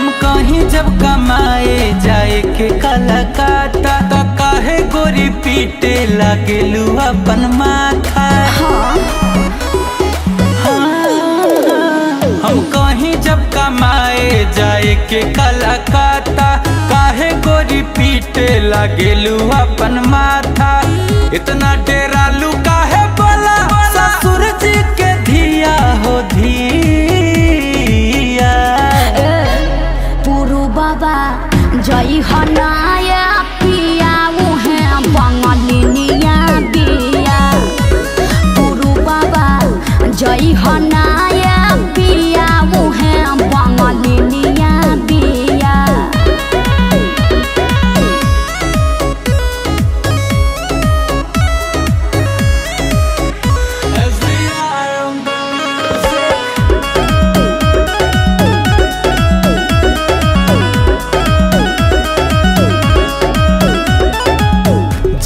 हम कहीं जब कमाए जाए के कलकत्ता त काहे गोरी पीटे लागेलू अपन माथा। हाँ। हम कहीं जब कमाए जाए के कलकत्ता काहे गोरी पीटे लागेलू अपन माथा। इतना डेरालू काहे बोला ससुर जी के धिया हो धिया। पुरु बाबा जई हनाया पिया उहे बंगलिनिया बिया। पुरु बाबा जई हनाया पिया उहे बंगलिनिया बिया।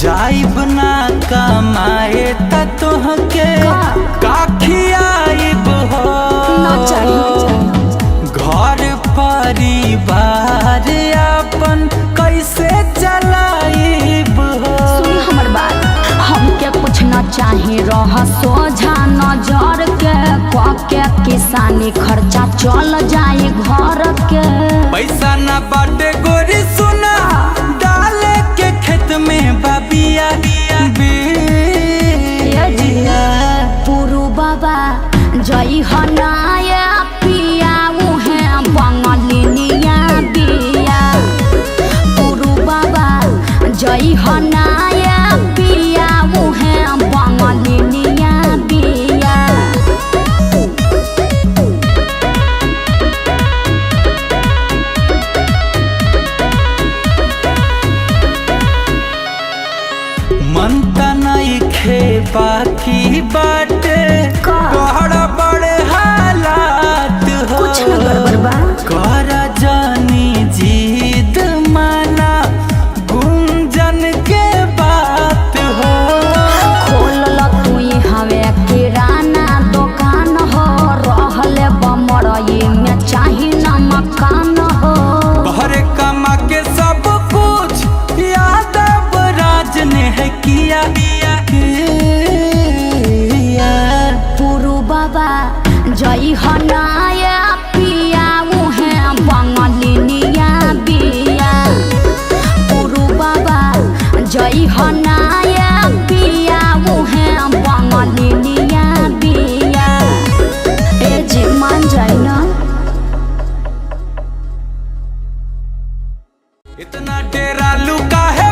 जाइब ना कमाए त तोहके का खियाइब हो। ना चाही। घर परिवार अपन कैसे चलाइब हो। सुनी हमर बात, हमके कुछ न चाही रह सोझा नजर के के किसानी खर्चा चल जाए घर के। पैसा ना बाटे गोरी सुना डाले के खेत में बबिया बिया। पुरु बाबा जई हनाया पिया उहे बंगलिनिया बिया। पुरु बाबा जई हनाया पिया उहे बंगलिनिया बिया। मन त नइखे बाकी बाटे का? गड़बड़ हालात हो। कुछ न गड़बड़ बा। कर जानी जीद माना गुंजन के बात हो। खोलल तू हवे किराना दुकान हो रहले बमरई में चाही न मकान हो। बहरे कमा के सब कुछ यादव राज ने है किया किया। पुरु बाबा जई हनाया पिया उहे बंगलिनिया बिया। पुरु बाबा जई हनाया पिया उहे बंगलिनिया बिया। ए जी मान जाई ना। इतना डेरालू काहे